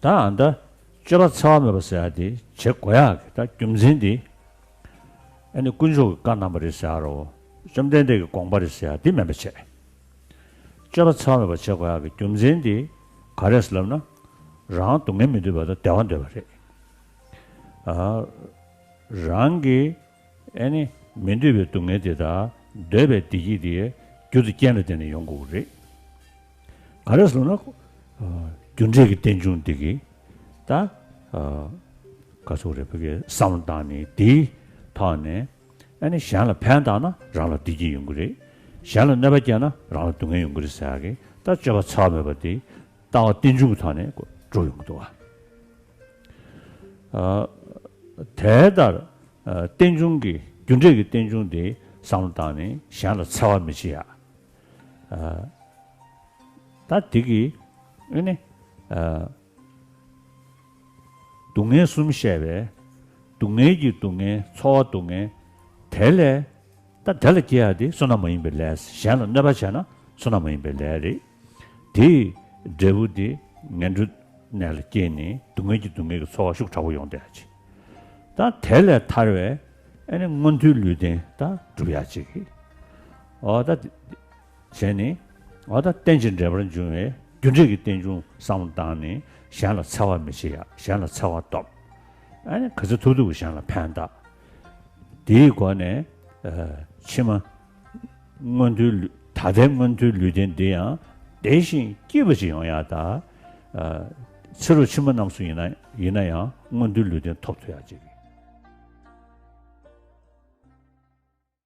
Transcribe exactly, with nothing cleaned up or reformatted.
ད་ཨ་ད་སྤྱོད་པ་འཚེ་བ་མེད་པ་ཟེར་ཡ་དེ་བྱེད་དགོས་ཡག་གི་ད་རྒྱུ་མཚན་དེ། ཨ་ནི་དཀོན་མཆོག་གིས་བཀའ་གནང་བ་རེད་ཟེར་ཡ་རོ། བཅོམ་ལྡན་འདས་ཀྱི་དགོངས་པ་རེད་ཟེར་ཡ་དེ་མིན་པ་བྱས། སྤྱོད་པ་འཚེ་བ་མེད་པ་བྱེད་དགོས་ཡག་གི་རྒྱུ་མཚན་དེ་ག་རེ་ཟེར་ལབ་ན། རང་སྡུག་བསྔལ་མི་འདོད་པ་དང་བདེ་བ་འདོད་པ་རེད། ཨ། རང་གིས་ཨ་ནི་མི་འདོད་པའི་སྡུག་བསྔལ་དེ་དང་འདོད་པའི་བདེ་སྐྱིད་དེ་རྒྱུ་དང་རྐྱེན་ལ་བརྟེན་ནས་ཡོང་དགོས་ཀྱི་རེད། ག་རེ་ཟེར་ན། རྒྱུ་འབྲས་ཀྱི་རྟེན་འབྱུང་འདི་གིས་ད་ག་ཚོད་རེད་བོད་ཀྱི་བསམ་བློ་བཏང་ནས་དེའི་ཐོག་ནས་ཨ་ནི་གཞན་ལ་ཕན་བཏགས་ན་རང་ལ་བདེ་སྐྱིད་ཡོང་གི་རེད། གཞན་ལ་གནོད་པ་བསྐྱལ་ན་རང་ལ་སྡུག་བསྔལ་ཡོང་གི་རེད་ཟེར་ཡག་གི་ད་སྤྱོད་པ་འཚེ་བ་མེད་པ་དེ་ལྟ་བ་རྟེན་འབྱུང་གི་ཐོག་ནས་འགྲོ་ཡོང་གི་འདུག་བ། ཨ། དེ་ལྟར་ཨ་རྟེན་འབྱུང་གི་རྒྱུ་འབྲས་ཀྱི་རྟེན་འབྱུང་དེ་བསམ་བློ་བཏང་ནས་གཞན་ལ་འཚེ་བ་མི་བྱེད་ཡ། ཨ། ད་དེ་གིས་ཨ་ནི་ཨ་སྡུག་བསྔལ་གསུམ་བཤད་པས། སྡུག་བསྔལ་གྱི་སྡུག་བསྔལ་ཚོར་བ་སྡུག་བསྔལ། དེ་ལས་ད་དེ་ལ་སྐྱེ་ཡ་དེ་བསོད་ནམས་མ་ཡིན་པའི་ལས། གཞན་ལ་གནོད་པ་བྱས་ན་བསོད་ནམས་མ་ཡིན་པའི་ལས་རེད། དེའི་འབྲས་བུ་དེ་ངན་འགྲོའི་གནས་ལ་སྐྱེས་ནས་སྡུག་བསྔལ་གྱི་སྡུག་བསྔལ་གྱི་ཚོར་བ་ཤུགས་དྲག་པོ་ཡོང་བསྡད་ཡ་ཅིག་ད་དེ་ལས་ཐར་བའི་ཨ་ནི་མངོན་མཐོའི་ལུས་རྟེན་ད་སྒྲུབ་ཡ་ཅིག་གི། འོ་ད་བྱས་ནས་འོ་ད་རྟེན་ཅིང་འབྲེལ་པར་འབྱུང་བའི་རྒྱུ་འབྲས་ཀྱི་རྟེན་འབྱུང་བསམ་བློ་བཏང་ནས་གཞན་ལ་འཚེ་བ་མི་བྱེད་ཡ། གཞན་ལ་འཚེ་བ་སྟོབས། ཨ་ནི་ག་ཚོད་ཐུབ་ཐུབ་གཞན་ལ་ཕན་བཏགས། དེའི་སྒོ་ནས་ཨ་ཕྱི་མ་མངོན་མཐོའི་ལུས། ད་ལྟའི་མངོན་མཐོའི་ལུས་རྟེན་འདི་ཡང་བདེ་ཞིང་སྐྱིད་པ་ཞིག་ཡོང་ཡ་ད། ཨ་ཚེ་རབས་ཕྱི་མ་རྣམས་སུ་ཡིན་ན་ཡིན་ན་ཡང་མངོན་མཐོའི་ལུས་རྟེན་ཐོབ་ཐུབ་ཡ་ཅིག